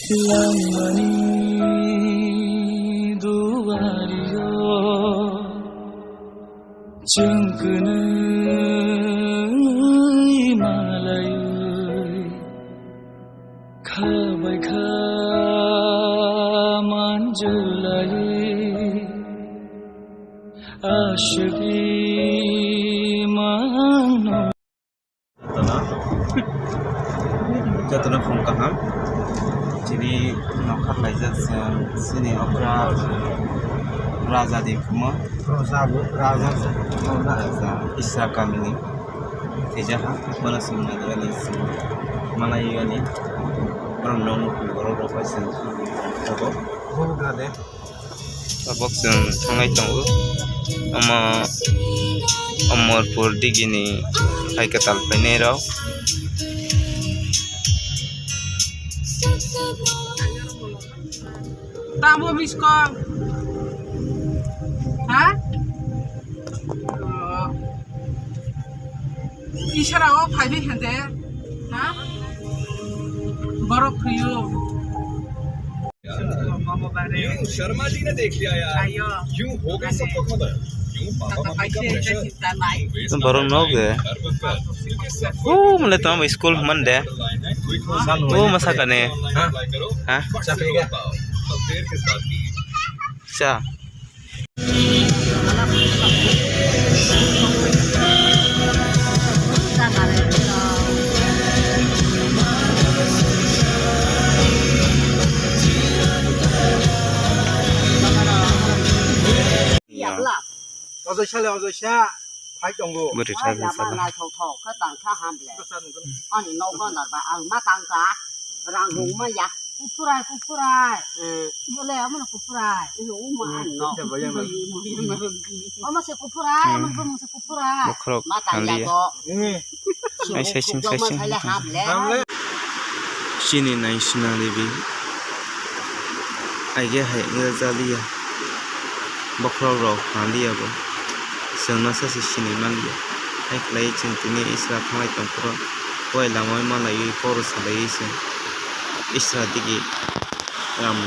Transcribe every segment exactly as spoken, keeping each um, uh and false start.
Langmani duario chwng kwnwi malaiwi kha bai kha manjulaiwi aswkwi mangno. Jotono, jotono phung kaham. Chini nokha khlaijak chwng, chini okra raja di phumo. Raja bo, raja se. Raja, Isra kamini. Tejaha, mana sung nagani sung. Mana yoni. Borok nong, borok rok bai sung. Tabok. Tabok chwng thanglai tongo. Omo Omorpur digini hai kwtal phainai rok. Tamo miss call? Ha? Isara o phaibi hende, ha? Borok khuyo. यूं शर्मा जी ने देख लिया यार। Ayo. यूं हो गई सबको खबर। यूं पापा मम्मी का pressure. Borok nok de. O mole tamo school man de. O masa kane. Ha? Cha. Ojoisa le ojoisa phai tongo. Bwrwi thar ni sala. Naithok thok khe tang kha hamle. Ani nok gandar ba ang ma tang ka. Rang rung ma ya. Kupurai, kupurai. Bole amo kupurai. Ino uma ani nok. Omo se kupurai, amo bumung se kupurai. Bokhorok ma tang ya hanliya. Ai, saising, saising. Hamle. Chini nai sina debi. Aige hai wngya jaliya. Bokhorok rok haliya bo. Chwngno sachi sinui manliya. Hai khlai chwng tini Isra thanglai tongphuru. Puila moi malaiwi koro salaiwi chwng Isra digi lam,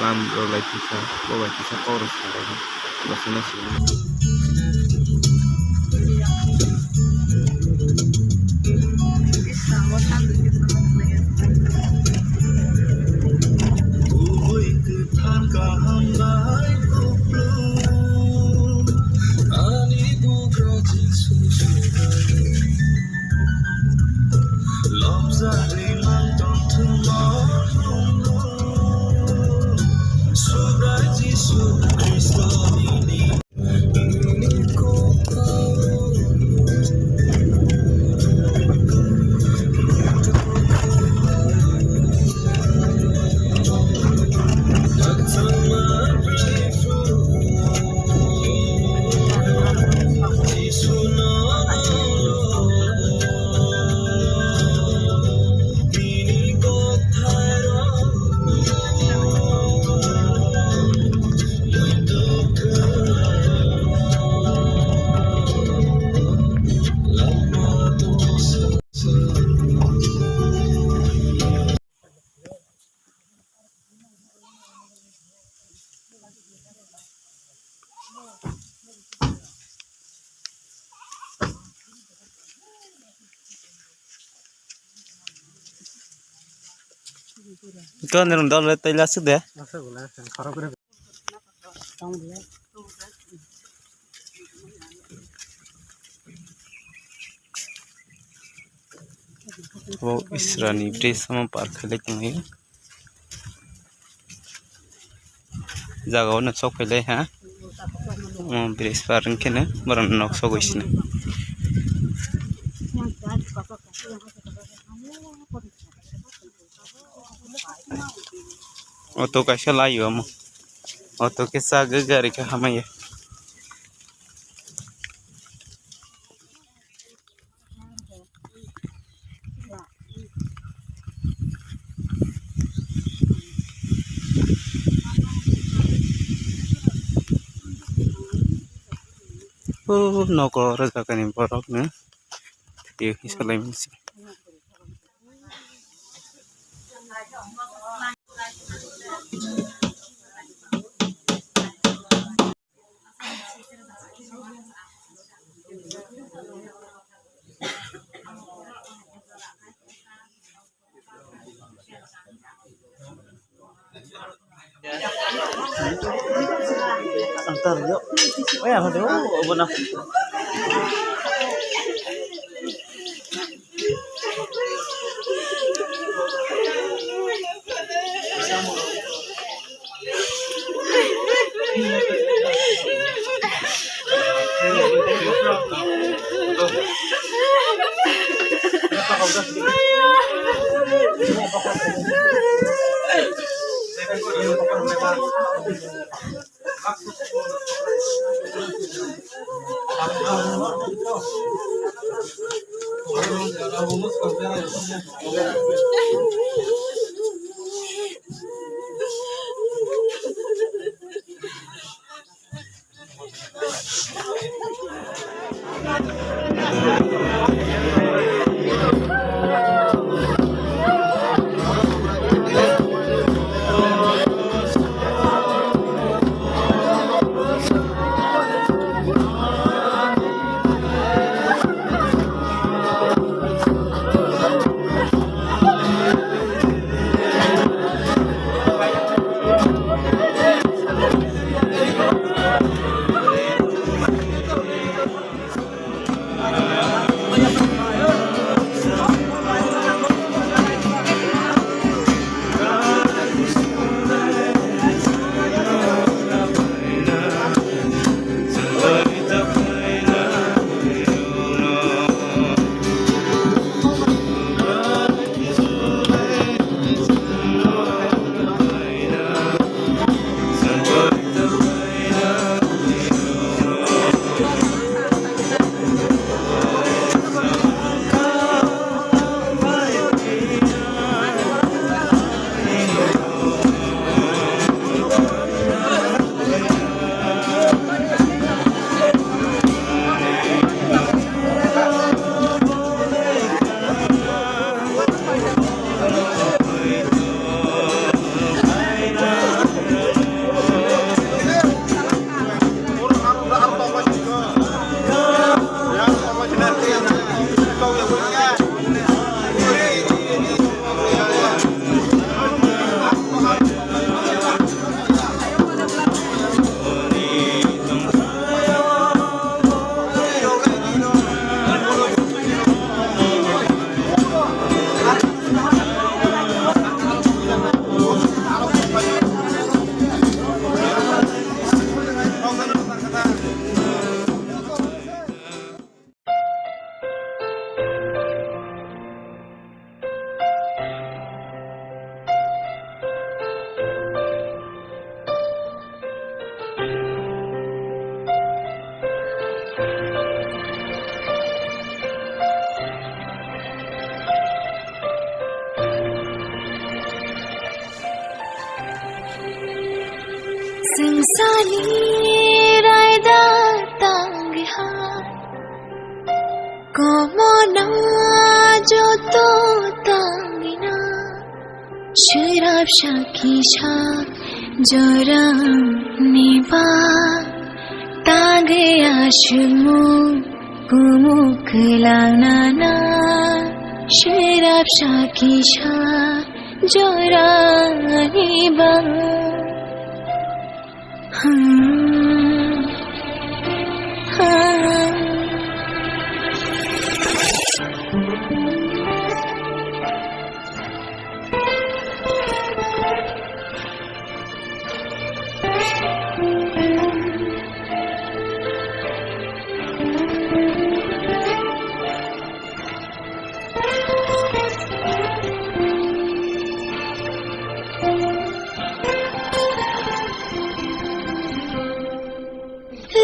lam rwlai phikha. Bo bai kisa koro salaiwi. Ito nirung dol le taila sik de. Bo Israni bridge samo par khailai tongwi. Jaga o no sok phailai ha. Omo bridge par wngkhe no borok nok sogwi sino. Auto kaisa lai o omo. Auto khe cha gari khe hamya. O nogo rwjakani borokno twi salai mani se. Ang tar yo. Oya, hadi, oh, obo na. Sungsani raida tangha, komona joto tangina, sirap sakisa jorani ba, tangha asumung kumuk langnana, sirap sakisa jorani ba.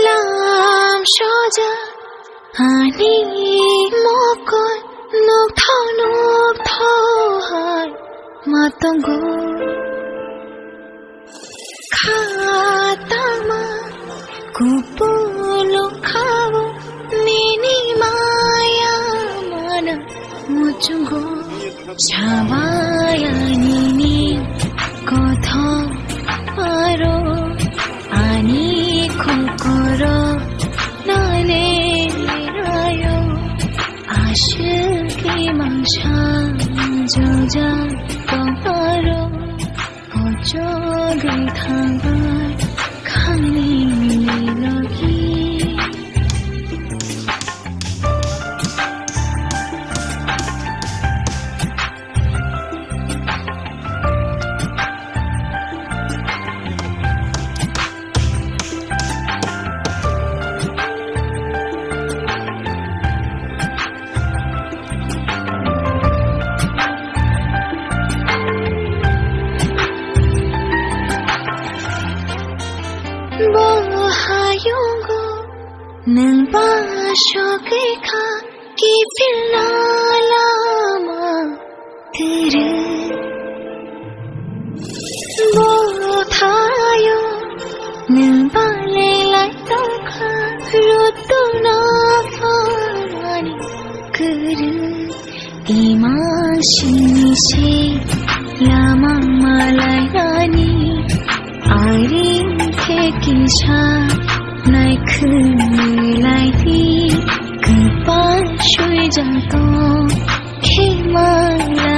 Lam soja ani mokol nukthok nukthok hai ma tongo. Khatama kupulung khao nini maya mana muchungo. Sabaya nini kothok aro ani kokoro nale rayo. Ashiki mangsa joja tongaro. Ochogwi thangbai Iphilna lama tiri. Bo thayo nwng balai lai tongkha, rotuna phanani kwrwi. Ima singni se lama malainani, ari khe kisa naikhwlai di, kwpal swijak tong khe malai.